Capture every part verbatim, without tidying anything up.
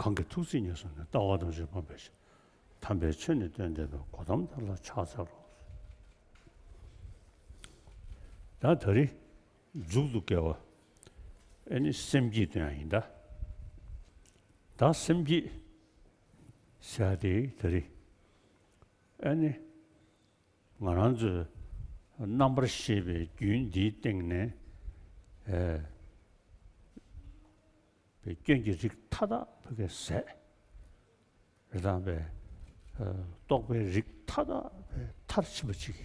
གང་གིས་ཐུགས་བརྩེ་ཉེར་བཟུང་ནས། ལྟ་བ་དང་བཅས་པ་སྤང་བའི་ཕྱིར། དམ་པའི་ཆོས་ནི་སྟོན་བདེ་བའི། གོ་ཏམ་དེ་ལ་ཕྱག་འཚལ་ལོ། ད་ད་རེས་མཇུག་ཏུ་དགེ་བ་ཨེ་ནི་སེམས་བསྐྱེད་སྟོན་ཡ་ཡིན་ད། ད་སེམས་བསྐྱེད་ཟེར་ཡ་དེ་ད་རེས་ཨེ་ནི། ང་རང་ཚོའི་རྣམ་པར་ཤེས་པའི་རྒྱུན་འདིའི་སྟེང་ནས། ཨེ། པའི་སྐྱོན་གྱི་རིགས་མཐའ་དག་ཕ་གིར་ཟད། རེད་དང་པས། ཨེ། རྟོག་པའི་རིགས་མཐའ་དག་པའི་མཐར་ཕྱིན་པ་ཅིག་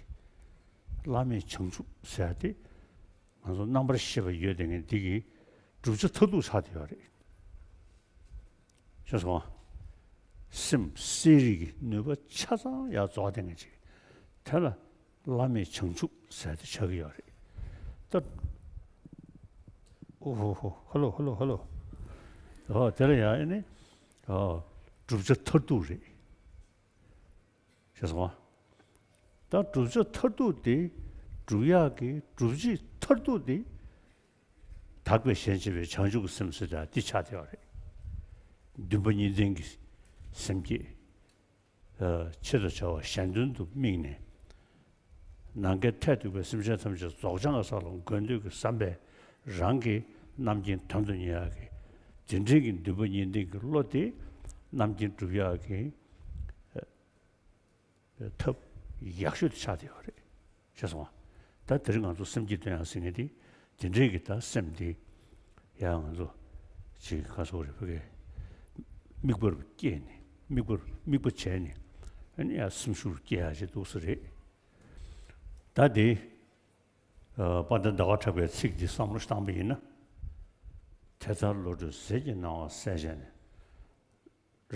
བླ་མེད་བྱང་ཆུབ་ཟེར་ཏེ། ང་ཚོ་རྣམ་པར་ཤེས་པ་ཡོད་དེ་ངས་འདི་གི་བསྒྲུབ་བྱ་མཐར་ཐུག་ཆགས་བསྡད་ཡོད་རེད། ཤེས་སོང་ང་། སེམས་གསལ་རིག་གི་ནུས་པ་ཆ་ཚང་ཡར་རྫོགས་བསྡད་མཁན་ཅིག་དེ་ལ་བླ་མེད་བྱང་ཆུབ་ཟེར་ཏེ་ཆགས་ཀྱི་ཡོད་རེད། ད། ཨོ་ཧོ་ཧོ། ཧ་ལོ་ཧ་ལོ་ཧ་ལོ། ཨོ་དེ་ལ་ཡང་ཨེ་ནི། ཨོ། བསྒྲུབ་བྱ་མཐར་ཐུག་རེད། ཤེས་སོང་ང་། ད་བསྒྲུབ་བྱ་མཐར་ཐུག་དེ། བསྒྲུབ་ཡག་གི་སྒྲུབ་བྱེད་མཐར་ཐུག་དེ། དག་པའི་ཞེན་བྱེད་པའི་བྱང་ཆུབ་ཀྱི་སེམས་ཟེར་ཡ་འདི་ཆགས་བསྡད་ཡོད་རེད། འདུན་པ་གཉིས་ལྡན་གྱི་སེམས་བསྐྱེད། ཨ། ཆེད་དུ་བྱ་བ་གཞན་དོན་དུ་དམིགས་ནས། ནམ་མཁའི་མཐས་གཏུགས་པའི་སེམས་ཅན་ཐམས་ཅད་རྫོགས་བྱང་གི་ས་ལ་འགོད་འདོད་ཀྱི་བསམ་པས་རང་གི་རྣམ་མཁྱེན་དོན་དུ་གཉེར་ཡག་གི་དེ་འདྲའི་གི་འདུན་པ་གཉིས་ལྡན་གྱི་བློ་དེ་རྣམ་མཁྱེན་སྒྲུབ་ཡག་གི་ཐབས་ཡག་ཤོས་དེ་ཆགས་བསྡད་ཡོད་རེད། ཤེས་སོང་ང་། ད་དེ་རིང་ང་ཚོ་སེམས་བསྐྱེད་སྟོན་ཡག་ཟེར་མཁན་དེ་དེ་འདྲའི་གི་ད་སེམས་དེ་ཡང་ང་ཚོ་ཅིག་ག་སོགས་རེད་ཕ་གི་དམིགས་པར་བསྐྱེད་ནས། དམིགས་པར་དམིགས་པ་བྱས་ནས། ཨ་ནི་ཡང་སེམས་ཤུགས་སྐྱེ་ཡག་ཅིག་འདུག་ས་རེད། ད་དེ། ཨ། དཔལ་ལྡན་ཟླ་བ་གྲགས་པའི་ཚིག་འདི་བསམ་བློ་བཏང་པ་ཡིན་ན། དེ་ལྟར་བློ་གྲོས་ཟིལ་གྱིས་གནང་བ་གསལ་བྱས་ནས།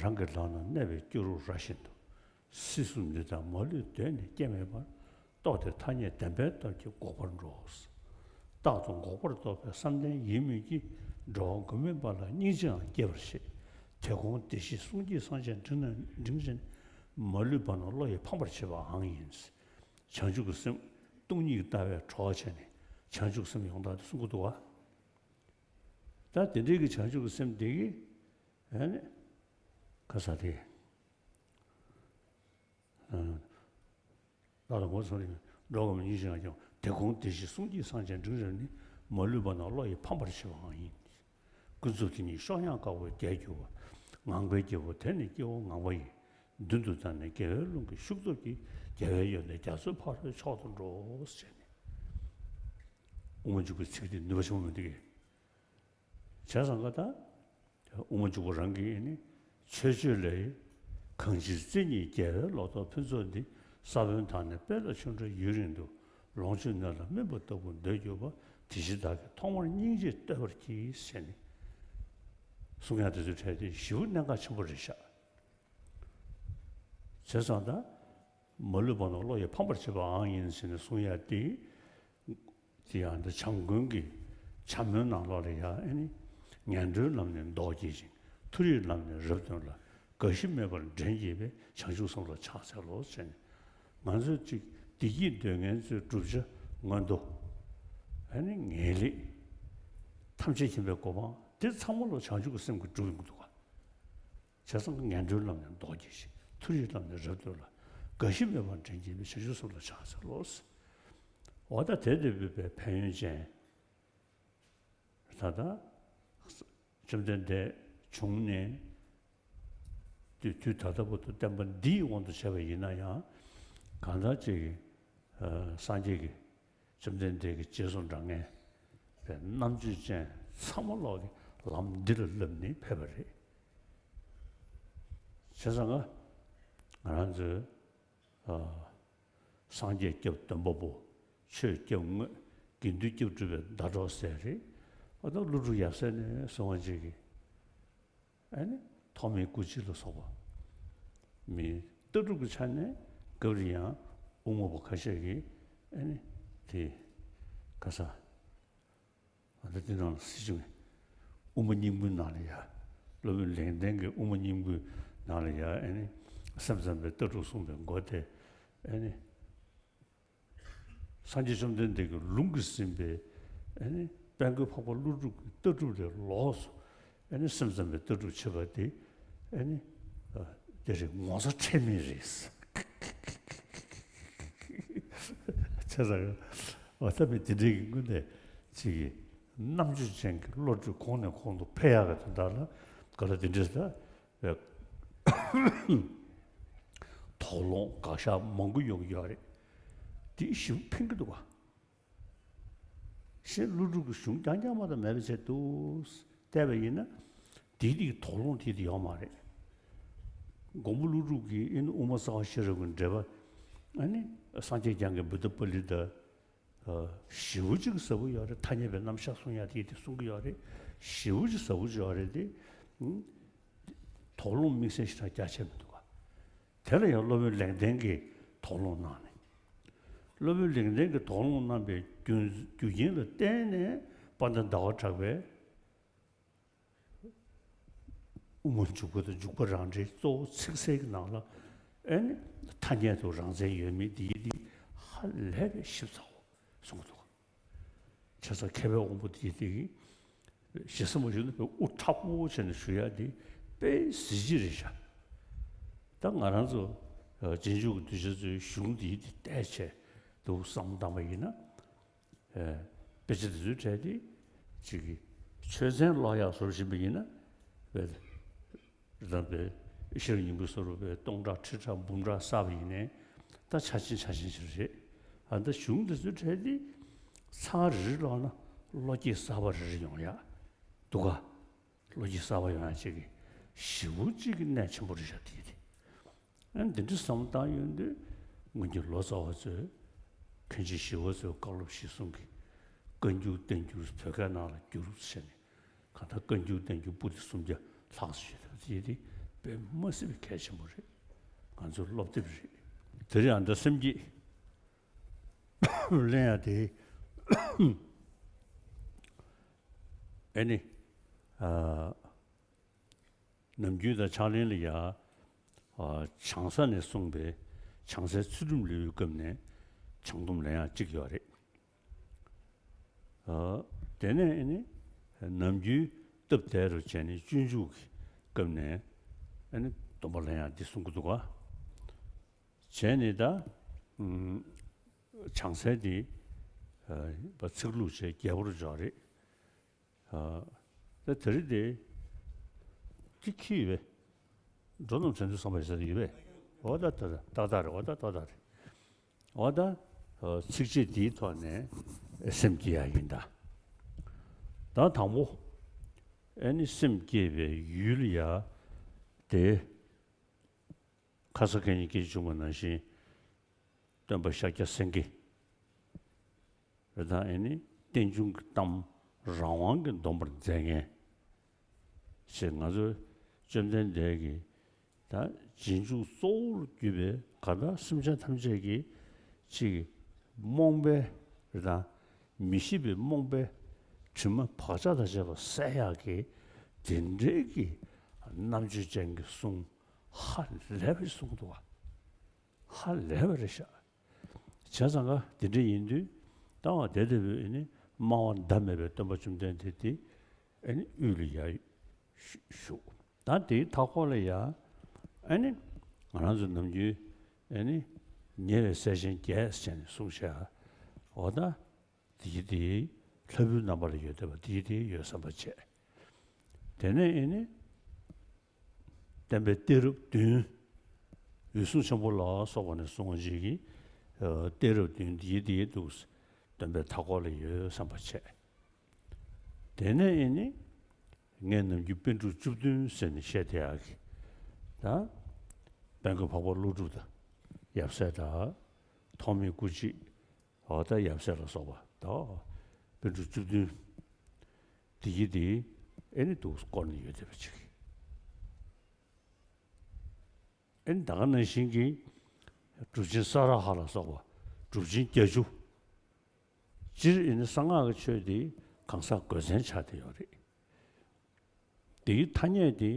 རང་གི་ལག་ན་གནས་པའི་སྐྱུ་རུ་ར་བཞིན་དུ། སྲིད་གསུམ་འདི་དག་མ་ལུས་གདོད་ནས་སྐྱེ་མེད་པར། རྟོགས་ཏེ་ཐ་སྙད་བདེན་པའི་སྟོབས་ཀྱིས་འགོག་པར་འགྲོ། རྟག་ཏུ་འགོག་པར་རྟོགས་པའི་བསམ་གཏན་ཡིད་མོས་ཀྱིས། འགྲོ་བ་མགོན་མེད་པ་ལ་སྙིང་རྗེའང་སྐྱེ་བར་བྱེད། དེ་དགོངས་བདེ་གཤེགས་གསུང་སྐྱེས་སངས་རྒྱས་འབྲིང་ན་འབྲིང་ཆེན། མ་ལུས་བར་སྣང་བློ་ཡིས་འཕངས་པར་བྱེད་པའང་ཡིན། བྱང་ཆུབ་ཀྱི་སེམས་སྟོང་ཉིད་ཀྱི་ལྟ་བས་གྲོལ་བ་བྱས་ནས་བྱང་ཆུབ་སེམས་ཡོངས་དག་ཏུ་གསུང་གི་འདུག་བ། ད་དེ་འདྲའི་གི་བྱང་ཆུབ་ཀྱི་སེམས་དེ་གིས་ཨ་ནི་ག་ས་དེ། ཨ། བདག་ལ་ངོ་ཚ་ནི་འགྲོ་བ་མི་ཉིད་ཅེས་ཀྱང་། དེ་དགོངས་བདེ་གཤེགས་གསུང་སྐྱེས་སངས་རྒྱས་འབྲིང་རབ་ནི། མ་ལུས་བར་སྣང་བློ་ཡིས་འཕངས་པར་བྱེད་པའང་ཡིན། ཀུན་རྫོབ་དེ་ཉིད་གཤོག་ཡངས་དཀར་པོར་རྒྱས་གྱུར་པ། ངང་པའི་སྐྱེས་བུ་དེ་ནི་སྐྱེ་བོ་ངང་པ་ཡི། མདུན་དུ་བལྟས་ནས་དགེ་བའི་རླུང་གི་ཤུགས་སྟོབས་ཀྱིས། རྒྱལ་བའི་ཡོན་ཏན་རྒྱ་མཚོའི་ཕ་རོལ་མཆོག་ཏུ་འགྲོ། ཟེར་ནས། དབུ་མ་འཇུག་པའི་ཚིག་དེ་ནུས་པ་ཆེན་པོ་མི་འདུག་གས། བྱས་ཙང་ཀ་ད། དབུ་མ་འཇུག་པ་རང་གིས་ནི། ཆོས་སྤྱོད་ལས། གང་ཕྱིར་བརྩེ་ཉིད་རྒྱལ་བའི་ལོ་ཏོག་ཕུན་ཚོགས་འདི། ས་བོན་དང་ནི་སྤོས་ལ་ཆུ་འདྲ་ཡུན་རིང་དུ། ལོངས་སྤྱོད་སྣོད་ལ་སྨིན་པ་ལྟ་བུར་འདོད་གྱུར་པ། དེ་ཕྱིར་བདག་གིས་ཐོག་མར་སྙིང་རྗེས་བསྟོད་པར་གྱིས། ཟེར་ནས་གསུང་ཡག་དེ་ཚོའི་གྲས་དེ་ཞེ་པོ་གནད་འགག་ཆེན་པོ་རེད་ཤག། བྱས་ཙང་ད། མ་ལུས་བར་སྣང་བློ་ཡིས་འཕངས་པར་བྱེད་པའང་ཡིན་ཟེར་ནས་གསུང་ཡག་དེ། དེ་ཡང་འདི་བྱམས་མགོན་གྱི་ཕྱག་མོལ་ནང་ལོགས་ལ་ཡང་ཨེ་ནི། ངན་འགྲོའི་ལམ་ནི་ཟློག་བགྱིད་ཅིང་། མཐོ་རིས་ལམ་ནི་རབ་སྟོན་ལ། རྒ་ཤི་མེད་པར་འདྲེན་བགྱིད་པའི། བྱང་ཆུབ་སེམས་ལ་ཕྱག་འཚལ་ལོ། ཟེར་ནས། ང་ཚོས་ཅིག་བདེ་སྐྱིད་འདོད་མཁན་ཚོའི་བསྒྲུབ་བྱ་སྔོན་དུ། ཨེ་ནི་ངེས་ལེགས། ཐམས་ཅད་མཁྱེན་པའི་གོ་འཕང་དེ་ཚང་མ་ལོ་བྱང་ཆུབ་ཀྱི་སེམས་ཀྱིས་སྒྲུབ་ཡོང་གི་འདུག་ག། བྱས་ཙང་ངན་འགྲོའི་ལམ་ནི་ཟློག་བགྱིད་ཅིང་། མཐོ་རིས་ལམ་ནི་རབ་སྟོན་ལ། རྒ་ཤི་མེད་པར་འདྲེན་བགྱིད་པའི། བྱང་ཆུབ་སེམས་ལ་ཕྱག་འཚལ་ལོ། འོ་ད་དེ་དེ་འབོད་པའི་ཕན་ཡོན་ཅན། ད་ལྟ་བཅོམ་ལྡན་འདས་བྱུང་ནས་དུས་དུས་ད་ལྟ་བར་དུ་བསྟན་པ་འདིའི་དབང་དུ་བྱས་པ་ཡིན་ན་ཡང་། གང་ལྟར་ཅིག་གི་སངས་རྒྱས་ཀྱི། བཅོམ་ལྡན་འདས་ཀྱི་རྗེས་སུ་འབྲང་མཁན་པའི་རྣམ་དཔྱོད་ཅན་ཚང་མ་ལོག་གིས་ལམ་འདི་ལ་བསླབས་ནས་ཕེབས་པ་རེད། བྱས་ཙང་ང་རང་ཚོའི་ཨ། སངས་རྒྱས་སྐྱབས་སྟོན་པ་པོ། ཆོས་སྐྱབས་དངོས། དགེ་འདུན་སྐྱབས་སྒྲུབ་པའི་ཟླ་གྲོགས་ཟེར་རེད། ཨ་ད་ཀླུ་སྒྲུབ་ཡབ་སྲས་ནས་བཟུང་བ་ཅིག་གིས། ཨ་ནི་ཐོགས་མེད་སྐུ་མཆེད་ལ་སོགས་པ། མི་ལྟ་གྲུབ་ཀྱི་ཆ་ནས་སྐབས་རེ་ཡང་དབུ་མ་པ་ཁ་ཤས་ཀྱིས་ཨ་ནི་དེ་ག་ས། ཨ་ད་དེ་ནང་ལ་སྲིད་བྱུང་གི་དབུ་མ་སྙིང་པོའི་ནང་ལ་ཡ། སློབ་དཔོན་ལེགས་ལྡན་གྱི་དབུ་མ་སྙིང་པོའི་ནང་ལ་ཡ་ཨ་ནི་སེམས་ཙམ་པའི་ལྟ་གྲུབ་གསུངས་པའི་མགོ་དེ་ཨ་ནི། སངས་རྒྱས་བཅོམ་ལྡན་འདས་ཀྱི་ལུང་གིས་ཟིན་པའི་ཨ་ནི་དཔལ་མགོན་འཕགས་པ་ཀླུ་སྒྲུབ་ཀྱི་ལྟ་གྲུབ་ལས་ལོགས་སུ་ཨ་ནི་སེམས་ཙམ་པའི་ལྟ་གྲུབ་བྱེད་པ་དེ་ ཨ་ནི། ཨ། དེ་རེད། ངོ་ཚ་ཁྲེལ་མེད་རེད། བྱས་ཙང་། འོ་ད་མི་དེ་འདྲའི་གི་སྔོན་ནས་ཅིག་གི་རྣམ་དཔྱོད་ཅན་གྱི་བློ་གྲོས་གོང་ནས་གོང་དུ་འཕེལ་ཡག་གི་དོན་དག་ལ་ག་ལ་དེ་འདྲས་ད། དོགས་སློང་དགག་བཞག་མང་པོ་ཡོང་གི་ཡོད་རེད། དེ་ཞིབ་ཕན་གི་འདུག་ག་གཞན་ཀླུ་སྒྲུབ་ཀྱི་གཞུང་རྐྱང་རྐྱང་མ་གཏོགས་མེད་པའི་ཆེད་དུ་བལྟས་པ་ཡིན་ན། དེའི་དེའི་དོགས་སློང་དེ་དེ་ཡོད་མ་རེད། མགོན་པོ་ཀླུ་སྒྲུབ་ཀྱིས་ཨ་ནི་དབུ་མ་རྩ་བ་ཤེས་རབ་ཀྱི་འགྲེལ་པ། ཨ་ནི་སངས་རྒྱས་བསྐྱངས་མཁན་བུདྡྷ་པཱ་ལི་ཏ། ཞེ་པོ་ཅིག་ཟབ་པོ་ཡོད་རེད། ཐ་སྙད་པའི་རྣམ་གཞག་གསུང་ཡག་དེ་དེ་གསུང་གི་ཡོད་རེད། ཞེ་པོ་ཅིག་ཟབ་པོ་ཅིག་ཡོད་རེད་དེ། དོགས་སློང་དམིགས་བསལ་ཞེ་དྲག་རྒྱ་ཆེ་མི་འདུག་ག་དེ་ལ་ཡང་སློབ་དཔོན་ལེགས་ལྡན་གྱིས་དོགས་སློང་གནང་ནས། སློབ་དཔོན་ལེགས་ལྡན་གྱིས་དོགས་སློང་གནང་པའི་རྒྱུ་རྒྱུ་རྐྱེན་ལ་བརྟེན་ནས་དཔལ་ལྡན་ཟླ་བ་གྲགས་པས་དབུ་མ་འཇུག་པ་དང་འཇུག་པ་རང་འགྲེལ་གཙོ་བོ་ཚིག་གསལ་གྱི་ནང་ལ། ཨེ་ནི། ཐ་སྙད་དུ་རང་མཚན་ཡོད་མེད་འདི་ཡི་འདི་ཧ་ལས་པའི་ཞིབ་ཚགས་པོ་གསུངས་འདུག་བྱས་ཙང་མཁས་པའི་དབང་པོ་དེ་དེ་ཞེ་ས་མ་ཞུ་ན་དཔེ་དབུ་ཕྲག་པོ་བྱས་ནས་ཞུ་ཡ་དེ་དཔེ་གཟི་བརྗིད་རེད་ཤག་ད་ང་རང་ཚོ་རྗེས་འཇུག་གི་གདུལ་བྱ་ཚོའི་གཞུང་དེ་དེ་བལྟས་བྱས་འདུག་བསམ་བཏང་པ་ཡིན་ན། ཨེ། དཔེ་ཆ་དེ་ཚོའི་གྲས་དེ་ཅིག་གི་ཆོས་ཚན་ཀློག་ཡག་བཟོ་བཞིན་པ་ཡིན་ན། དཔེ། རེད་དང་དཔེ། ཤེས་རབ་སྙིང་པོའི་སོ་རུ་དཔེ་སྟོང་ཕྲག་ཁྲི་ཕྲག་འབུམ་ཕྲག་བསགས་པ་ཡིན་ནའི། ད་ཆ་ཆེན་ཆ་ཆེན་ཞིག་རེད། ཨ། ད་གཞུང་འདི་ཚོའི་གྲས་འདི་ཚར་རེ་རེ་ཀློག་ན་བློ་སྐྱེད་གསར་པ་རེ་རེ་ཡོང་ཡག་འདུག་ག་བློ་སྐྱེད་གསར་པ་ཡོང་ཡག་ཅིག་གི་ཞེ་པོ་ཅིག་གི་གནད་ཆེན་པོ་རེད་ཤག་དེ་དེ། ཨ། འདི་འདྲ་བསམ་བློ་བཏང་ཡོང་དུས། སྔོན་གྱི་ལོ་ཙཱ་བ་ཚོས། མཁན་ཆེན་ཞི་བ་འཚོའི་བཀའ་སློབ་གཞིར་བཟུང་གིས། བཀའ་འགྱུར་བསྟན་འགྱུར་བོད་སྐད་ནང་ལ་བསྒྱུར་ཟེར་ནས། གང་ལྟར་བཀའ་འགྱུར་བསྟན་འགྱུར་པོ་ཏི་སུམ་བརྒྱ་ལྷག་ཙམ་ཡོད་དེ། དེ་དེ་དཔེ་མ་སྲིད་པའི་གལ་ཆེན་པོ་རེད། ང་ཚོའི་སློབ་དེབ་རེད། དེ་རིང་ཨ་ད་སེམས་བསྐྱེད་ལེན་ཡ་དེ། ཨེ་ནི། ཨ། ནམ་རྒྱུན་དང་ཕྱག་ལེན་ལ་ཡ། ཨ། བྱང་ས་ནས་གསུངས་པའི་བྱང་སའི་ཚུལ་ཁྲིམས་ལེའུའི་སྐབས་ནས་བྱང་སྡོམ་ལེན་ཡག་གཅིག་ཡོད་རེད། ཨ། དེ་ནས་ཨེ་ནི། ནམ་རྒྱུན་སྟབས་བདེ་རུ་བྱས་ནས་སྤྱོད་འཇུག་གི་སྐབས་ནས་ཨེ་ནི་སྡོམ་པ་ལེན་ཡག་འདི་གསུང་གི་འདུག་ག་བྱས་ནས་ད། ཨུམ། བྱང་སའི་འདི། ཨ། ཚིག་ལྷུག་བྱས་རྒྱས་པོ་རུ་འཇོག་རེད། ཨ། ད་དེ་རིང་དེ། དེ་ཁྱི་ཡོད་པས། འགྲོ་རྣམས་དྲན་དུ་བསམ་པ་ཡོད་ས་དེ་ཡོད་པས། འོ་ད་ད་ད་ཏག་ཏག་རེད། འོ་ད་ཏག་ཏག་རེད། འོ་ད། ཨ། ཚིགས་བཅད་འདིའི་ཐོག་ནས་སེམས་བསྐྱེད་ཡག་ཡིན་ད། ད་དང་པོ། ཨེ་ནི་སེམས་བསྐྱེད་པའི་ཡུལ་ཡ། དེ། ཁ་སང་ཁ་ཉིན་སྐད་ཆ་བྱུང་བ་ནང་བཞིན། སྟོན་པ་ཤཱཀྱ་སེང་གེ། རེད་དང་། ཨེ་ནི་རྟེན་འབྱུང་གི་གཏམ་རང་དབང་གི་འདོམས་པར་མཛད་མཁན་ཞེས། ང་ཚོའི་བཅོམ་ལྡན་འདས་ཀྱིས་ད་རྗེས་འཇུག་གཙོ་བོར་གྱུར་པའི་གང་ལྟར་སེམས་ཅན་ཐམས་ཅད་ཀྱི་ཅིག་རྨོངས་པའི། རེད་དང་། མི་ཤེས་པའི་རྨོངས་པའི་དྲི་མ་བག་ཆགས་དང་བཅས་པ་སེལ་ཡག་གི་དེ་འདྲའི་གི་རྣམ་དཔྱོད་ཅན་གྱི་གསུང་ཧ་ལས་པའི་གསུང་འདུག་བ། ཧ་ལས་པ་རེད་ཤག་བྱས་ཙང་ཀ་དེ་འདྲ་ཡིན་དུས། ད་བ་དེ་ལྟ་བུའི་ཨེ་ནི་སྨྲ་བ་ཟླ་མེད་པའི་སྟོན་པ་བཅོམ་ལྡན་འདས་དེ་ཨེ་ནི་དབུས་ལ་ཡར་བཞུགས། ད་དེའི་མཐའ་འཁོར་ལ་ཡ་ཨེ་ནི་ང་རང་ཚོ་ནམ་རྒྱུན་ཨེ་ནི་ཉེ་བའི་སྲས་ཆེན་བརྒྱད་ཟེར་ནས་གསུངས་བཞག་འོ་ད། དེའི་དེའི་ལྷ་བུའི་རྣམ་པ་ལ་ཡོད་བསྡད་པ་དེའི་དེའི་ཡོད་བསམ་པ་བྱས། དེ་ནས་ཨེ་ནི། བསྟན་པའི་གཏད་རབས་བདུན། འོད་སྲུང་འཆང་པོ་ལ་སོགས་པ་ནས་གསུངས་པ་ཅིག་གི། ཨ། གཏད་རབས་བདུན་འདིའི་དེའི་འདུག་སྟོན་པའི་མཐའ་འཁོར་ལ་ཡོད་བསམ་པ་བྱས། དེ་ནས་ཨེ་ནི། ངས་ནམ་རྒྱུན་པཎ་གྲུབ་བཅུ་བདུན་ཟེར་ནས་བཤད་བསྡད་ཡག་གི། ད། དཔལ་མགོན་འཕགས་པ་ཀླུ་སྒྲུབ་དང་ཡབ་སྲས་དང་། ཐོགས་མེད་སྐུ་མཆེད། འོ་ད་ཡབ་སྲས་ལ་སོགས་པ་དང་། པཎ་གྲུབ་བཅུ་བདུན། དེ་གི་དེ་ཨེ་ནི་འདུག་བསྐོར་ནས་ཡོད་བསྡད་པ་ཅིག་ཨེ་ནི་ད་ག་ནང་བཞིན་གྱི་གྲུབ་ཆེན་ས་ར་ཧ་ལ་སོགས་པ་གྲུབ་ཆེན་བརྒྱད་ཅུ། སྤྱིར་ཨེ་ནི་གསང་སྔགས་ཀྱི་ཆོས་དེ་གང་ཟག་དགོས་མཚན་ཆགས་བསྡད་ཡོད་རེད། དེ་གི་ཐ་སྙད་དེ།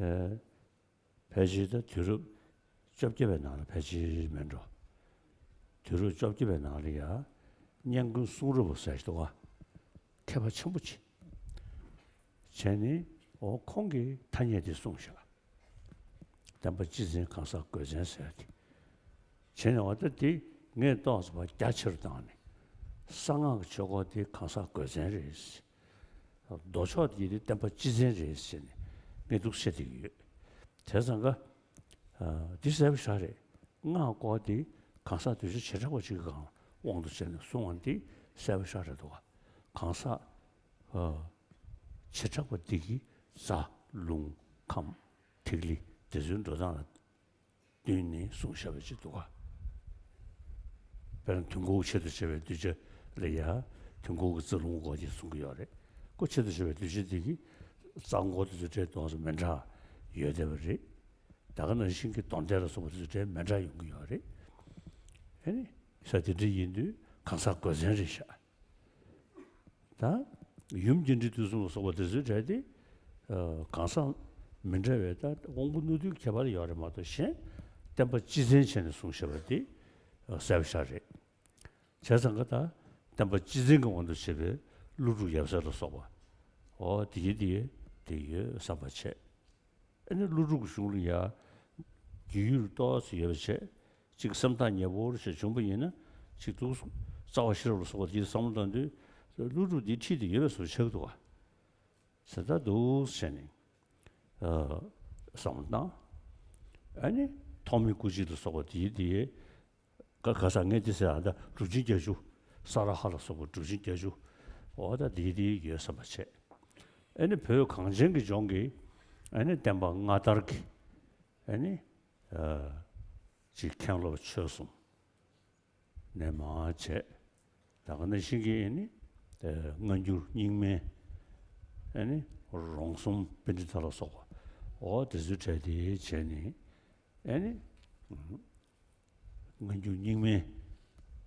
ཨེ། ཕལ་ཆེར་ད་དུས་རབས་བཅོ་བརྒྱད་པའི་ནང་ལ་ཕལ་ཆེར་མེད་འགྲོ། དུས་རབས་བཅོ་བརྒྱད་པའི་ནང་ལ་ཡ། སྙན་ཀུན་གསུང་རབ་པ་ཟེར་ཞིག་འདུག་ག་མཁས་པ་ཆེན་པོ་ཅིག་བྱས་ནས། འོ་ཁོང་གིས་ཐ་སྙད་དེ་གསུངས་བཞག་བསྟན་པ་སྤྱི་མཚན་གང་ཟག་དགོས་མཚན་ཟེར་ཡ་དེ། བྱས་ནས་འོ་ད་དེ་ངས་ཏོག་ཙམ་རྒྱ་ཆེར་བཏང་ནས། གསང་སྔགས་ཀྱི་ཆོས་སྐོར་དེ་གང་ཟག་དགོས་མཚན་རེད། མདོ་ཕྱོགས་དེ་དེ་བསྟན་པ་སྤྱི་མཚན་རེད་ཟེར་ནས་ངས་འདུག་བཤད་བསྡད་ཀྱི་ཡོད། བྱས་ཙང་ཀ། ཨ། འདི་གསལ་པོ་ཞེ་དྲག་རེད། སྔགས་སྐོར་དེ་གང་ཟག་གདུལ་བྱ་བྱེ་བྲག་པ་ཅིག་གི་སྒང་དབང་དུ་བྱས་ནས་གསུངས་པ་འདི་གསལ་པོ་ཞེ་དྲག་རེད་འདུག་ག། གང་ཟག་ཨ། བྱེ་བྲག་པ་འདི་གིས་གཟའ་ལུང་ཁམས་ཐིག་ལེ་དེ་ཚོའི་འགྲོ་སྟངས་ལ་བསྟུན་ནས་གསུངས་བཞག་པ་ཅིག་འདུག་ག། དཔེར་ན་དུས་འཁོར་ཆེད་དུ་བྱ་བའི་གདུལ་བྱ་ལ་ཡ། དུས་འཁོར་གྱི་རྩ་རླུང་སྐོར་ཅིག་གསུང་གི་ཡོད་རེད། ཁོ་ཆེད་དུ་བྱ་བའི་གདུལ་བྱ་དེ་གི་རྩ་འཁོར་དེ་ཚོ་འདྲ་ཏོག་ཙམ་མི་འདྲ་ཡོད་བསྡད་པ་རེད། ད་ག་ནང་བཞིན་གྱི་གདོན་བགེགས་ལ་སོགས་པ་དེ་ཚོ་འདྲ་མི་འདྲ་ཡོང་གི་ཡོད་རེད། ཨ་ནི་ས་དེ་འདྲ་ཡིན་དུས་གང་ཟག་དགོས་མཚན་རེད་ཤག། ད་ཡུམ་རྒྱས་འབྲིང་བསྡུས་གསུམ་ལ་སོགས་པ་དེ་ཚོའི་གྲས་དེ། ཨ། གང་ཟག་མི་འདྲ་བའི་ད་དབང་པོ་རྣོ་རྟུལ་ཁྱད་པར་ཡོད་རེད་མ་གཏོགས་གཞན་བསྟན་པ་སྤྱི་མཚན་བྱས་ནས་གསུངས་བཞག་པ་དེ་གསལ་པོ་ཞེ་དྲག་རེད། བྱས་ཙང་ཀ་ད་བསྟན་པ་སྤྱི་མཚན་གྱི་དབང་དུ་བྱས་པའི་ཀླུ་སྒྲུབ་ཡབ་སྲས་ལ་སོགས་པ། འོ་དེ་གི་དེ་དེ་ཡོད་བསམ་པ་བྱས། ཨ་ནི་ཀླུ་སྒྲུབ་ཀྱི་གཞུང་ལ་ཡ། རྒྱུས་ཡོད་ཏོག་ཙམ་ཡོད་པ་བྱས། གཅིག་སེམས་ཐག་ཉེ་པོ་ཞིག་བྱུང་པ་ཡིན་ན། གཅིག་འདུག་རྩ་བ་ཤེས་རབ་ལ་སོགས་པ་དེའི་བསམ་བློ་བཏང་དུས། ཀླུ་སྒྲུབ་འདིའི་འཁྲིས་དེ་ཡོད་པའི་བཟོ་ཆགས་འདུག་ག། ཟེར་ད་འདུག་བྱས་ནས། ཨ། བསམ་བློ་བཏང་། ཨ་ནི་ཐོགས་མེད་སྐུ་མཆེད་ལ་སོགས་པ་དེའི་དེའི། ག་ག་ས་ངས་འདི་ཟེར་ཨ་ད་གྲུབ་ཆེན་བརྒྱད་ཅུ། ས་ར་ཧ་ལ་སོགས་པ་གྲུབ་ཆེན་བརྒྱད་ཅུ། འོ་ད་འདི་འདི་ཡོད་བསམ་པ་བྱས། ཨ་ནི་བོད་གངས་ཅན་གྱི་ལྗོངས་ཀྱི་ཨ་ནི་བསྟན་པ་སྔ་དར་གྱི་ཨ་ནི་ཨ་ཅིག་མཁན་སློབ་ཆོས་གསུམ་ནས་མར་བྱས། ད་ག་ནང་བཞིན་གྱི་ཨ་ནི་ཨ་སྔ་འགྱུར་རྙིང་མའི་ཨ་ནི་རོང་ཟོམ་པཎྜི་ཏ་ལ་སོགས་པ། འོ་དེ་ཚོའི་གྲས་དེ་བྱས་ནས་ཨ་ནི། སྔ་འགྱུར་རྙིང་མའི་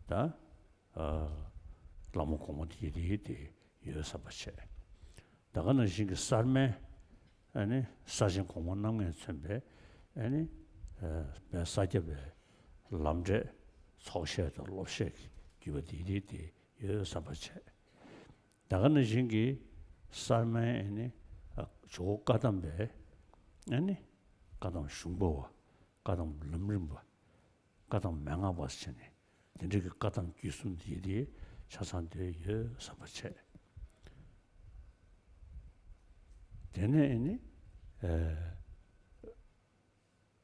ད་ཨ་བླ་མ་གོང་མ་དེ་དེ་དེ་ཡོད་བསམ་པ་བྱས། ད་ག་ནང་བཞིན་གྱི་གསར་མའི་ཨ་ནི་ས་ཆེན་གོང་མ་རྣམ་ལྔས་མཚོན་པའི་ཨ་ནི་ཨ་དཔལ་ས་སྐྱ་པའི་ལམ་འབྲས་ཚོགས་བཤད་དང་སློབ་བཤད་ཀྱི་བརྒྱུད་པ་དེ་དེ་དེ་ཡོད་བསམ་པ་བྱས། ད་ག་ནང་བཞིན་གྱི་གསར་མའི་ཨ་ནི་ཨ་ཇོ་བོ་བཀའ་གདམས་པའི་ཨ་ནི་བཀའ་གདམས་གཞུང་པོ་བ། བཀའ་གདམས་ལམ་རིམ་པ། བཀའ་གདམས་མན་ངག་པ་ཟེར་ནས་དེ་འདྲ་གི་བཀའ་གདམས་བརྒྱུད་གསུམ་དེ་དེ་ཆ་ཚང་དེ་ཡོད་བསམ་པ་བྱས། དེ་ནས་ཨ་ནི་ཨ་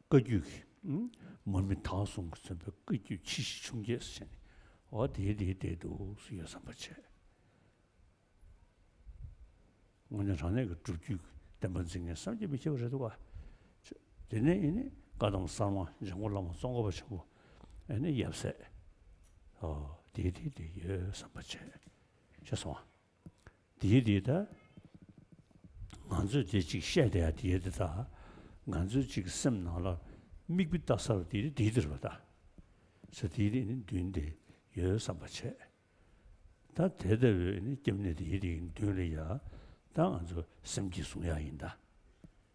བཀའ་བརྒྱུད་ཀྱི་ཨ་མར་མི་དྭགས་གསུམ་གྱིས་མཚོན་པའི་བཀའ་བརྒྱུད་ཆེ་བཞི་ཆུང་བརྒྱད་ཟེར་ནས། འོ་དེ་དེ་དེ་འདུག་སེ་ཡོད་བསམ་པ་བྱས། དངོས་གནས་རང་གནས་ཀྱི་སྒྲུབ་བརྒྱུད་ཀྱི་བསྟན་པ་འཛིན་མཁན་བསམ་གྱིས་མི་ཁྱབ་པ་རེད་འདུག་ག། དེ་ནས་ཨ་ནི་བཀའ་གདམས་གསར་མ་འཇམ་མགོན་བླ་མ་ཙོང་ཁ་པ་ཆེན་པོ་ཨ་ནི་ཡབ་སྲས། འོ་དེ་དེ་དེ་ཡོད་བསམ་པ་བྱས། ཤེས་སོང་ཨ། དེའི་དེ་ད་ང་ཚོས་དེ་གཅིག་བཤད་བསྡད་ཡ་དེའི་དེ་ད་ང་ཚོའི་གཅིག་སེམས་ནང་ལ་མིག་དཔེ་ལྟ་ས་རུ་དེའི་དེའི་དེ་རེད་པ་ད། ས་དེའི་དེ་ནི་མདུན་དེ་ཡོད་བསམ་པ་བྱས། ད་དེ་ལྟ་བུའི་ནི་སྐྱབས་གནས་དེའི་དེའི་མདུན་ལ་ཡ་ད་ང་ཚོ་སེམས་ཀྱིས་བཟུང་ཡ་ཡིན་ད།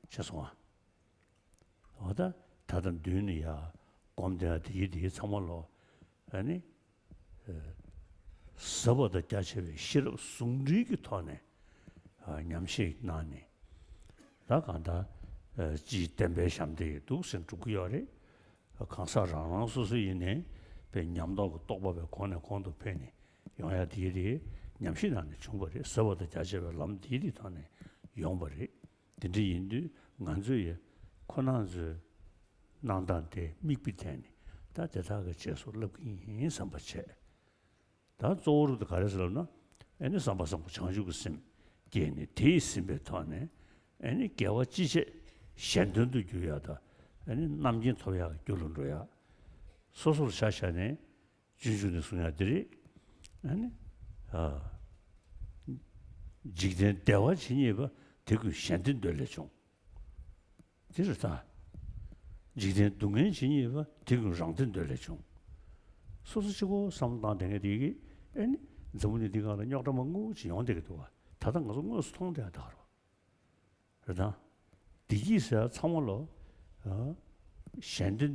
ཤེས་སོང་ཨ། འོ་ད་ད་ལྟ་མདུན་ནས་ཡར་སྒོམ་བསྡད་ཡ་དེ་ཡི་དེ་ཚང་མ་ལོ། ཨ་ནི་ཨ་ཟབ་པ་དང་རྒྱ་ཆེ་བའི་ཤེས་རབ་ཟུང་འབྲེལ་གྱི་ཐོག་ནས་ཨ་ཉམས་བཞེས་གནང་ནས། ད་གང་ལྟར་ཨ་སྤྱིའི་བསྟན་པའི་ཞབས་འདེགས་འདུག་སེ་འགྲུབ་ཀྱི་ཡོད་རེད། གང་ཟག་རང་རང་སོ་སོ་ཡིན་ནའི་དཔེ་ཉམས་རྟོགས་ཀྱི་རྟོགས་པ་བའི་གོང་ནས་གོང་དུ་འཕེལ་ནས་ཡོང་ཡ་དེ་ཡི་དེ་ཉམས་བཞེས་གནང་ནས་བྱུང་བ་རེད། ཟབ་པ་དང་རྒྱ་ཆེ་བའི་ལམ་དེ་ཡི་དེ་ཐོག་ནས་ཡོང་བ་རེད། དེ་འདྲ་ཡིན་དུས་ང་ཚོ་ཡི་ཁོ་རང་ཚོའི་གནང་སྟངས་དེ་མིག་དཔེ་བལྟས་ནས་ད་དེ་དག་གི་རྗེས་སུ་བསླབ་ཀྱི་ཡིན་བསམ་པ་བྱས། ད་གཙོ་བོ་རུ་དུ་ག་རེ་ཟེར་ལབ་ན། ཨེ་ནི་བསམ་པ་བཟང་པོ་བྱང་ཆུབ་ཀྱི་སེམས་བསྐྱེད་ནས་དེས་ཟིན་པའི་ཐོག་ནས་ཨེ་ནི་དགེ་བ་ཅི་བྱེད་གཞན་དོན་དུ་འགྱུར་ཡ་དང་ཨེ་ནི་རྣམ་མཁྱེན་ཐོབ་ཡ་གི་རྒྱུ་ལ་འགྲོ་ཡ། སོ་སོར་ཆ་བཞག་ནས། སྤྱོད་འཇུག་ནས་གསུང་ཡ་དེ་རེད། ཨ་ནི། ཨ། འཇིག་རྟེན་བདེ་བ་ཇི་སྙེད་པ། དེ་ཀུན་གཞན་དོན་འདོད་ལས་བྱུང་། དེ་རེད་ད། འཇིག་རྟེན་སྡུག་བསྔལ་ཇི་སྙེད་པ། དེ་ཀུན་རང་དོན་འདོད་ལས་བྱུང་། སོ་སོ་གཅིག་པོ་བསམ་བློ་བཏང་བསྡད་མཁན་དེ་གིས་ཨ་ནི་འཛམ་བུ་གླིང་འདི་སྒང་ལ་རྙོག་དྲ་མང་པོ་ཅིག་ཡོང་བསྡད་ཀྱི་འདུག་བ། ད་ལྟ་ང་ཚོ་དངོས་སུ་མཐོང་བསྡད་ཡ་ད་ག་རེད། རེད་དང་། བདེ་སྐྱིད་ཟེར་ཚང་མ་ལོ། ཨ། གཞན་དོན།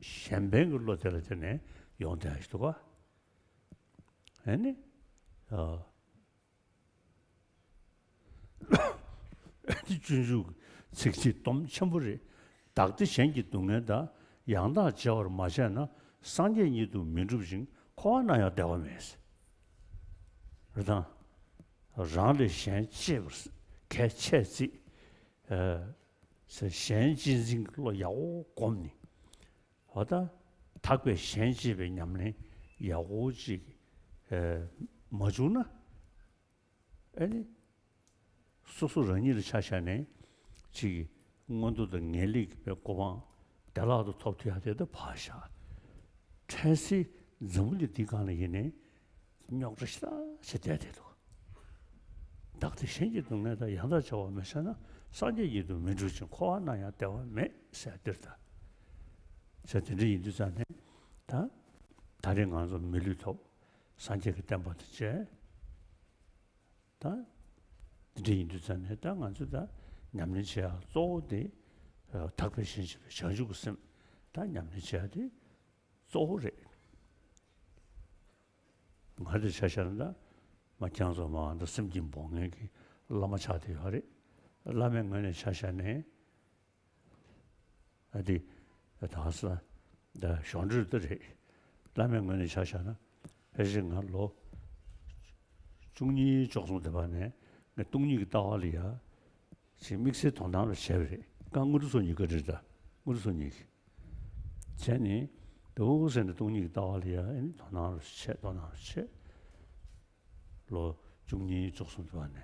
གཞན་ཕན་གྱི་བློ་དེ་ལ་བརྟེན་ནས་ཡོང་བསྡད་ཡ་ཞིག་འདུག་ག། ཨ་ནི། ཨ། སྤྱོད་འཇུག་ཚིགས་བཅད་སྡོམ་ཆེན་པོ་རེད། བདག་བདེ་གཞན་གྱི་སྡུག་བསྔལ་དང་། ཡང་དག་བརྗེ་བར་མ་བྱས་ན། སངས་རྒྱས་ཉིད་དུ་མི་འགྲུབ་ཅིང་། འཁོར་བ་ན་ཡང་བདེ་བ་མེད། རེད་དང་། རང་ལས་གཞན་གཅེས་པར་གལ་ཆེ་ཚིག་ཨ་གཞན་གཅེས་འཛིན་གྱི་བློ་ཡག་པོ་སྒོམ་ནས། འོ་ད་དག་པས་གཞན་གཅེས་པའི་ཉམས་ལེན་ཡག་པོ་ཅིག་ཨ་མ་བྱུང་ན། ཨ་ནི་སོ་སོ་རང་ཉིད་ལ་ཆ་བཞག་ནས་ཅིག་མངོན་མཐོ་དང་ངེས་ལེགས་ཀྱི་གོ་འཕང་བདེ་བླག་ཏུ་ཐོབ་ཐུབ་ཡག་དེ་ད་ཕར་བཞག་ཕྲན་སེ་འཛམ་བུ་གླིང་འདིའི་སྒང་ལ་ཡིན་ནའི་རྙོག་དྲ་ཞེ་དྲག་ཞིག་བསྡད་བསྡད་འདུག་བདག་བདེ་གཞན་གྱི་སྡུག་བསྔལ་དང་། ཡང་དག་བརྗེ་བར་མ་བྱས་ན། སངས་རྒྱས་ཉིད་དུ་མི་འགྲུབ་ཅིང་། འཁོར་བ་ན་ཡང་བདེ་བ་མེད་ཟེར་འདིར་ད། ཟེར་དེ་འདྲ་ཡིན་དུས་ཙང་ནས་ད་ད་རེས་ང་ཚོ་མི་ལུས་ཐོབ། སངས་རྒྱས་ཀྱི་བསྟན་པ་དང་མཇལ། ད་འདི་འདྲ་ཡིན་དུས་ཙང་ནས་ད་ང་ཚོས་ད་ཉམས་ལེན་བྱེད་ཡག་གཙོ་བོ་དེ་དག་པས་གཞན་གཅེས་པའི་བྱང་ཆུབ་ཀྱི་སེམས་ད་ཉམས་ལེན་བྱེད་ཡག་དེ་གཙོ་བོ་རེད། ང་དེ་ཆ་བཞག་ན་ད་མ་ཁྱེད་ཚོ་མ་འོངས་ད་སེམས་ཀྱི་འབོག་མཁན་གྱི་བླ་མ་ཆགས་བསྡད་ཡོད་རེད། བླ་མའི་ངོས་ནས་ཆ་བཞག་ནས། ཨ་དེ་ད་ས་ད་གཞོན་འབྲེལ་དུ་རེད། བླ་མའི་ངོས་ནས་ཆ་བཞག་ན། ཕལ་ཆེར་ང་ལོ་བཅུ་གཉིས་བཅུ་གསུམ་དེ་བར་ནས་ངས་སྟོང་ཉིད་ཀྱི་ལྟ་བ་ལ་ཡ་ཅིག་དམིགས་བསལ་དོ་སྣང་རེ་བྱས་པ་རེད། ཀ་དངོས་གྲུབ་ཚོགས་གཉིས་ཀ་རེད། ད་དངོས་གྲུབ་ཚོགས་གཉིས་ཀྱི་བྱས་ནས་འདུག་ཟེར་ནས་སྟོང་ཉིད་ཀྱི་ལྟ་བ་ལ་ཡ་ཨ་ནི་དོ་སྣང་རེ་བྱས། དོ་སྣང་རེ་བྱས། ལོ་བཅུ་གཉིས་བཅུ་གསུམ་དུ་བ་ནས།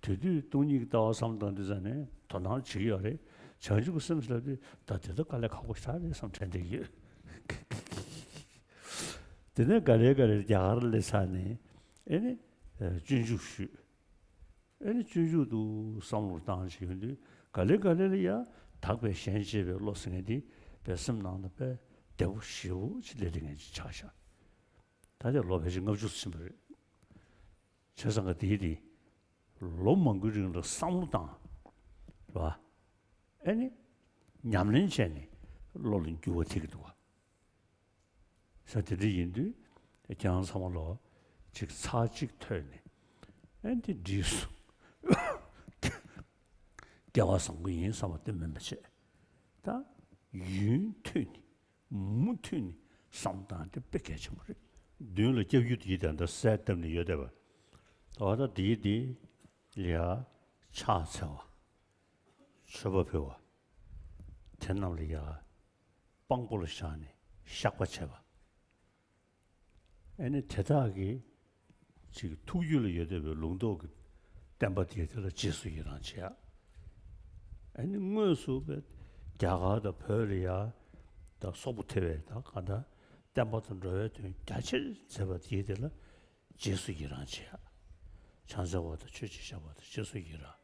དེ་དུས་སྟོང་ཉིད་ཀྱི་ལྟ་བ་བསམ་བཏང་དུས་ཙ་ནས་དོ་སྣང་བྱེད་ཀྱི་ཡོད་རེད། བྱང་ཆུབ་ཀྱི་སེམས་ཟེར་ལབ་དུས་ད་དེ་ཚོ་དཀའ་ལས་ཁག་པོ་ཞེ་དྲག་རེད་བསམ་དྲན་བསྡད་ཀྱི་ཡོད། དེ་ནས་ག་ལེ་ག་ལེ་རྒྱ་གར་སླེབས་ཚར་ནས་ཨེ་ནི་སྤྱོད་འཇུག་ཞུས། ཨེ་ནི་སྤྱོད་འཇུག་ཏུ་བསམ་བློ་བཏང་བྱེད་ཡོང་དུས་ག་ལེ་ག་ལེ་ལ་ཡ་དག་པས་གཞན་གཅེས་པའི་བློ་ཟེར་མཁན་དེ་དཔེ་སེམས་ནང་དུ་དཔེ་བདེ་པོ་ཞེ་པོ་ཅིག་སླེབས་བསྡད་མཁན་ཅིག་ཆགས་ཤག་ད་ལྟ་ལོ་ཕལ་ཆེར་ལྔ་བཅུ་ཙམ་ཕྱིན་པ་རེད། བྱས་ཙང་ག་དེའི་དེ་ལོ་མང་པོའི་རིང་ལ་བསམ་བློ་བཏང་བ། ཨེ་ནི་ཉམས་ལེན་བྱས་ནས་བློ་ལ་འགྱུར་བ་ཐེབས་ཀྱི་འདུག་བ། ས་དེ་འདྲ་ཡིན་དུས་ཁྱེད་རང་ཚང་མ་ལོ་ཅིག་ཚར་གཅིག་ཐོས་ནས་ཨེ་འདི་འགྲིག་སོང་། སྐལ་བ་བཟང་པོ་ཡིན་བསམ་པ་དེ་མིན་པ་བྱས། ད་ཡུན་ཐུང་ནས། མུ་མཐུད་ནས་བསམ་སྟངས་དེ་དཔེ་གལ་ཆེན་པོ་རེད། མདུན་ལ་སྐྱབས་ཡུལ་དེ་ཡི་དེ་འདྲ་གསལ་བཏབ་ནས་ཡོད་བསྡད་པ། ད་ད་དེའི་དེ་ལ་ཡ་ཕྱག་འཚལ་བ། མཆོད་པ་ཕུལ་བ། དེ་རྣམས་ལ་ཡ་དཔང་པོ་ལ་བཞག་ནས་བཤགས་པ་བྱས་པ། ཨ་ནི་དེ་དག་གི་ཅིག་ཐུགས་རྒྱུད་ལ་ཡོད་བསྡད་པའི་ལུང་རྟོགས་ཀྱི་བསྟན་པ་དེ་དེ་ལ་རྗེས་སུ་ཡི་རང་བྱེད་ཡ། ཨ་ནི་དངོས་སུ་བས་རྒྱ་གར་དང་བོད་ལ་ཡ་ད་སོག་པོ་ཐེ་བའི་ད་ག་ད་བསྟན་པ་དང་འགྲོ་བའི་དོན་རྒྱ་ཆེར་མཛད་པ་དེ་དེ་ལ་རྗེས་སུ་ཡི་རང་བྱེད་ཡ། བྱང་ཆུབ་པ་དང་ཆོས་ཀྱི་བཤད་པ་དང་རྗེས་སུ་ཡི་རང་།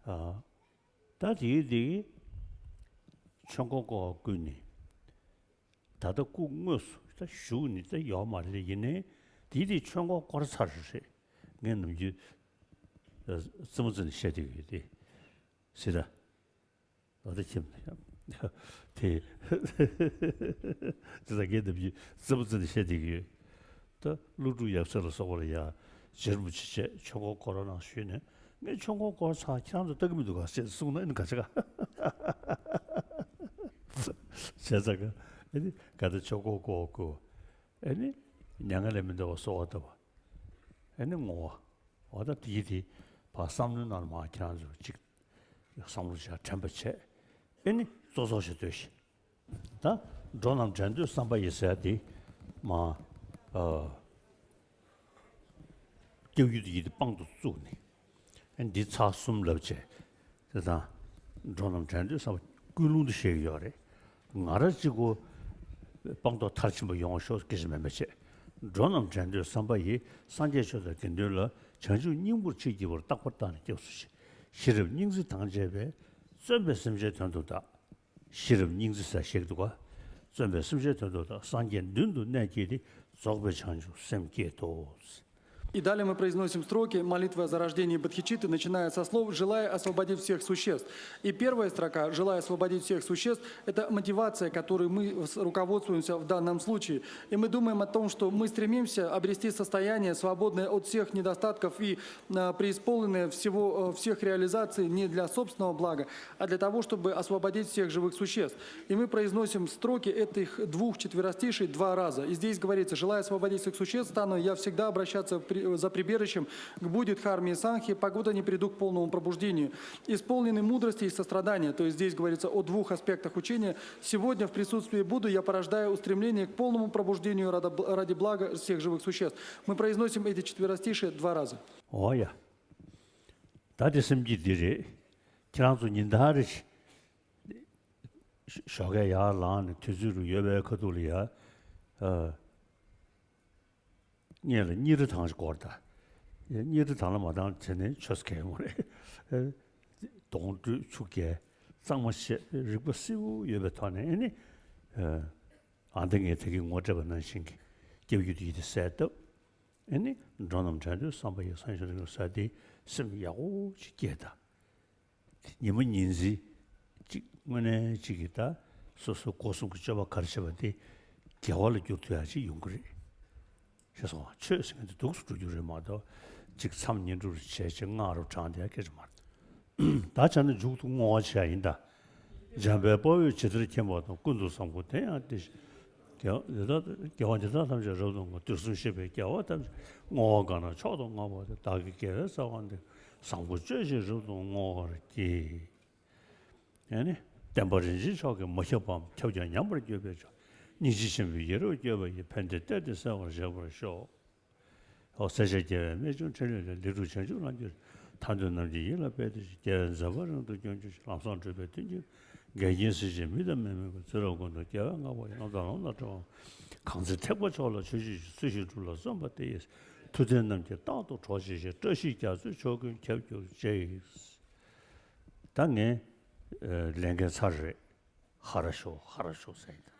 ཨ་ད་དེ་དེ་ཆོས་འཁོར་བསྐོར་བ་ཀུན་ནས། ད་ལྟ་སྐུ་དངོས་སུ་ད་བཞུགས་ནི་ད་ཡོད་མ་རེད། ཡིན་ནའི་དེའི་དེ་ཆོས་འཁོར་བསྐོར་ཚར་རེད། ངས་ནམ་རྒྱུན་རྩེད་མོ་རྩེ་ནས་བཤད་བསྡད་ཡོད་དེ། སྲིད་ད། ལོ་ད་ཁྱིམ་དེ་དེ་ད་ངས་ནམ་རྒྱུན་རྩེད་མོ་རྩེ་ནས་བཤད་བསྡད་ཡོད། ད་ཀླུ་སྒྲུབ་ཡབ་སྲས་ལ་སོགས་པ་ལ་ཡ་རྗེ་རིན་པོ་ཆེ་བཅས་ཆོས་འཁོར་བསྐོར་རོགས་གནང་ཞུས་ནས། ངས་ཆོས་འཁོར་བསྐོར་ཚར། ཁྱེད་རང་ཚོ་ལྟ་གི་མི་འདུག་ག་ཟེར་གསུངས་ན་ཨེ་ནི་ག་ཆེ་ག་བྱས་ཙང་ག་ཨེ་ནི་ག་ད་ཆོས་འཁོར་བསྐོར་བསྐོར་ཨེ་ནི་མྱ་ངན་ལས་མི་འདའ་བ་གསོལ་བ་བཏབ་པ། ཨེ་ནི་བསྔོ་བ། འོ་ད་དེ་ཡི་དེ་ཕར་བསམ་བློའི་ནང་ལ་མར་ཁྱེད་རང་ཚོ་གཅིག་བསམ་བློ་བྱ་དྲན་པ་བྱས། ཨེ་ནི་གཙོ་གཙོ་ཞིག་ལྟོས་ཤིག་ད་འགྲོ་རྣམས་བྲན་དུ་བསམ་པ་ཡི་ཟེར་དེ་མ། ཨ། སྐྱབས་ཡུལ་དུ་ཡིད་དེ་དཔང་དུ་བཙུགས་ནས། ཨ་འདི་ཚར་གསུམ་ལབ་བྱས། དེ་དང་། འགྲོ་རྣམས་བྲན་དུ་བསམ་པ་ཀུན་སློང་དུ་བཤད་ཀྱི་ཡོད་རེད། ང་རང་གཅིག་པོ་སྤངས་རྟོགས་མཐར་ཕྱིན་པ་ཡོང་བ་ཤོག་སྐད་ཆ་མེད་མ་བྱས། འགྲོ་རྣམས་བྲན་དུ་བསམ་པ་ཡི། སངས་རྒྱས་ཆོས་དང་དགེ་འདུན་ལ། བྱང་ཆུབ་སྙིང་པོར་ཆེས་བགྱི་བར། རྟག་པར་བརྟགས་ནས་སྐྱབས་སུ་མཆི། ཤེས་རབ་སྙིང་བརྩེ་དང་བཅས་པས། བརྩོན་པས་སེམས་ཅན་དོན་དུ་བདག་ཤེས་རབ་སྙིང་བརྩེ་ཟེར་བཤད་འདུག་ག་བརྩོན་པས་སེམས་ཅན་དོན་དུ་བདག་སངས་རྒྱས་མདུན་དུ་གནས་བསྐྱེད་དེ། རྫོགས་པའི་བྱང་ཆུབ་སེམས་བསྐྱེད་དོ། И далее мы произносим строки молитвы о зарождении бодхичитты, начиная со слов «желая освободить всех существ». И первая строка «желая освободить всех существ» — это мотивация, которой мы с- руководствуемся в данном случае. И мы думаем о том, что мы стремимся обрести состояние, свободное от всех недостатков и а, преисполненное всего, э, всех реализаций не для собственного блага, а для того, чтобы освободить всех живых существ. И мы произносим строки этих двух четверостишей два раза. И здесь говорится: «Желая освободить всех существ, стану я всегда обращаться при- за прибежищем к Будде, Дхарме и Сангхе, покуда не приду к полному пробуждению, исполненный мудрости и сострадания». То есть здесь говорится о двух аспектах учения. «Сегодня в присутствии Будды я порождаю устремление к полному пробуждению ради бл- ради блага всех живых существ». Мы произносим эти четверостишие два раза. འོ་ཡ། ད་དེ་སེམས་བསྐྱེད་འདི་རེད། ཁྱེད་རང་ཚོ་ཉིན་ལྟར་རེ་ཞིག་ཞོགས་ཀས་ཡར་ལངས་ནས་དུས་ཚོད་རུ་ཡོད་པའི་ཁ་ཐུག་ལ་ཡ། ཨ། སྔོན་ལ་གཉིས་རེ་ཐང་ཞིག་སྐོར་ད། གཉིས་རེ་ཐང་ལ་མ་བཏང་བྱས་ནས་ཆོས་གལ་མོ་རེད། ཨ། དོང་སྤྲུགས་ཆུ་རྐྱལ་གཙང་མ་བཤད་རིག་པ་གསལ་པོ་ཡོད་པའི་ཐོག་ནས་ཨ་ནི། ཨ། ཨ་འདི་ངས་ད་གིན་ངོ་སྤྲད་པ་ནང་བཞིན་གྱི་སྐྱབས་རྒྱུད་དེ་ཡིད་དེ་གསལ་བཏབ། ཨ་ནི་འགྲོ་རྣམས་བྲན་དུ་བསམ་པ་ཡི་སངས་རྒྱས་རིག་པའི་ས་དེ་སེམས་ཡག་པོ་ཅིག་སྐྱེས་དང་། ཉི་མ་ཉིན་མཚན་ཅིག་དངོས་གནས་ཅིག་གི་ད་སོ་སོའི་སྒོ་གསུམ་གྱི་སྤྱོད་པ་ག་རེ་བྱེད་པ་དེ་དགེ་བ་ལ་འགྱུར་ཐུབ་ཡག་ཅིག་ཡོང་གི་རེད། ཤེས་སོང་། ཆོས་ཟེར་མཁན་དེ་འདུག་སེ་འགྲོ་རྒྱུ་རེད་མ་གཏོགས་ཅིག་མཚམས་བསྙེན་སྒྲུབ་རེ་བྱས་བྱས་སྔགས་རུ་བགྲངས་བསྡད་ཡག་སྐད་ཆ་མ་རེད། ད་བྱས་ན་མཇུག་ཏུ་བསྔོ་བ་བྱེད་ཡ་ཡིན་ད། འཇམ་དཔལ་དཔའ་བོས་ཇི་ལྟར་མཁྱེན་པ་དང་། ཀུན་ཏུ་བཟང་པོ་དེ་ཡང་དེ་བཞིན། དགེ་དགེ་བ་འདི་དག་ཐམས་ཅད་རབ་ཏུ་བསྔོ། དུས་གསུམ་གཤེགས་པའི་རྒྱལ་བ་ཐམས་ཅད་བསྔོ་བ་གང་རུང་མཆོག་ཏུ་བསྔགས་པ་དེ། བདག་གི་དགེ་བའི་རྩ་བ་འདི། བཟང་པོ་སྤྱོད་ཅིང་རབ་ཏུ་བསྔོ་བར་བགྱི། ཨ་ནི། བསྟན་པ་རིན་ཆེན་མཆོག་གིས་མ་ཁྱབ་པའམ། ཁྱབ་ཀྱང་ཉམས་པར་གྱུར་པའི་ཕྱིར། སྙིང་རྗེ་ཆེན་པོས་ཡིད་རབ་བསྐྱོད་པ་ཡིས། ཕན་བདེའི་གཏེར་འདི་གསལ་བར་བྱེད་པར་ཤོག། ཨོ། སྲས་བཅས་རྒྱལ་བའི་རྨད་བྱུང་ཕྲིན་ལས་ལས། ལས་དྲུག་བྱང་ཆུབ་ལམ་གྱི་ཐར་འདོད་རྣམས་ཀྱི་ཡིད་ལ་དཔལ་དུ་ཤར། རྒྱལ་བའི་མཛད་པ་རིང་དུ་སྐྱོང་གྱུར་ཅིག། ལམ་བཟང་བགྲོད་པའི་མཐུན་རྐྱེན་འགལ་རྐྱེན་སེལ་ཞིང་མི་དང་མི་མིན་པ། ཚེ་རབས་ཀུན་ཏུ་རྒྱལ་བའི་བསྔགས་པ་ཡིས། ལམ་དང་ལམ་དུ་བགྲོད་པའམ། གང་ཚེ་ཐེག་པ་མཆོག་ལ་མཆོད་བརྗོད་ཅིང་། བརྩོན་ཤིང་སྒྲུབ་ལ་བརྩོན་པ་དེ་ཡི། མཐུ་ལྡན་རྣམས་ཀྱིས་རྟག་ཏུ་གྲོགས་བྱེད་ཅིང་། བཀྲ་ཤིས་རྒྱ་མཚོའི་ཕྱོགས་ཀུན་ཁྱབ་གྱུར་ཅིག། ད་ངས་ལས་འགན་ཚར་རེད། ཧ་ར་ཤོ་ཧ་ར་ཤོ་ཟེར་ཡིན་ད།